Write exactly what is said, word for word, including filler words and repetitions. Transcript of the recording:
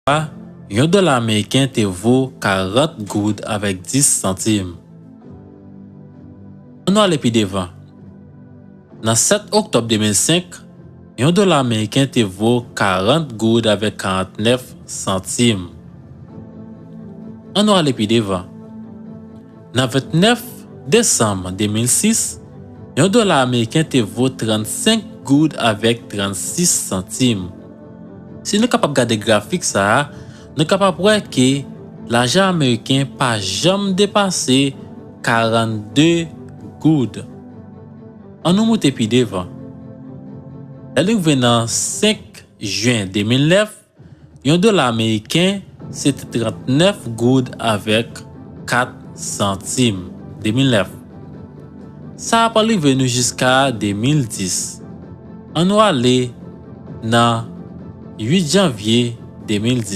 a, yon dola ameriken te vo karant goud avèk dis santim. Ann nou ale pi devan. Nan sèt oktòb de mil senk, yon dola ameriken te vo karant goud avèk karantnèf santim. Ann nou ale pi devan. Nan vennèf desanm de mil sis, yon dola ameriken te vo trannsenk goud avèk trannsis santim. Si nou kapab gade grafik sa a, nou kapab wè ke lajan ameriken pa janm depase karannde goud. Ann nou moute pi devan. Lè nou rive nan senk jen de mil nèf, yon dola ameriken se te trannèf goud avèk kat santim. De mil nèf. Sa a pral rive nou jiska de mil dis. Ann nou ale nan uit janvye de mil dis.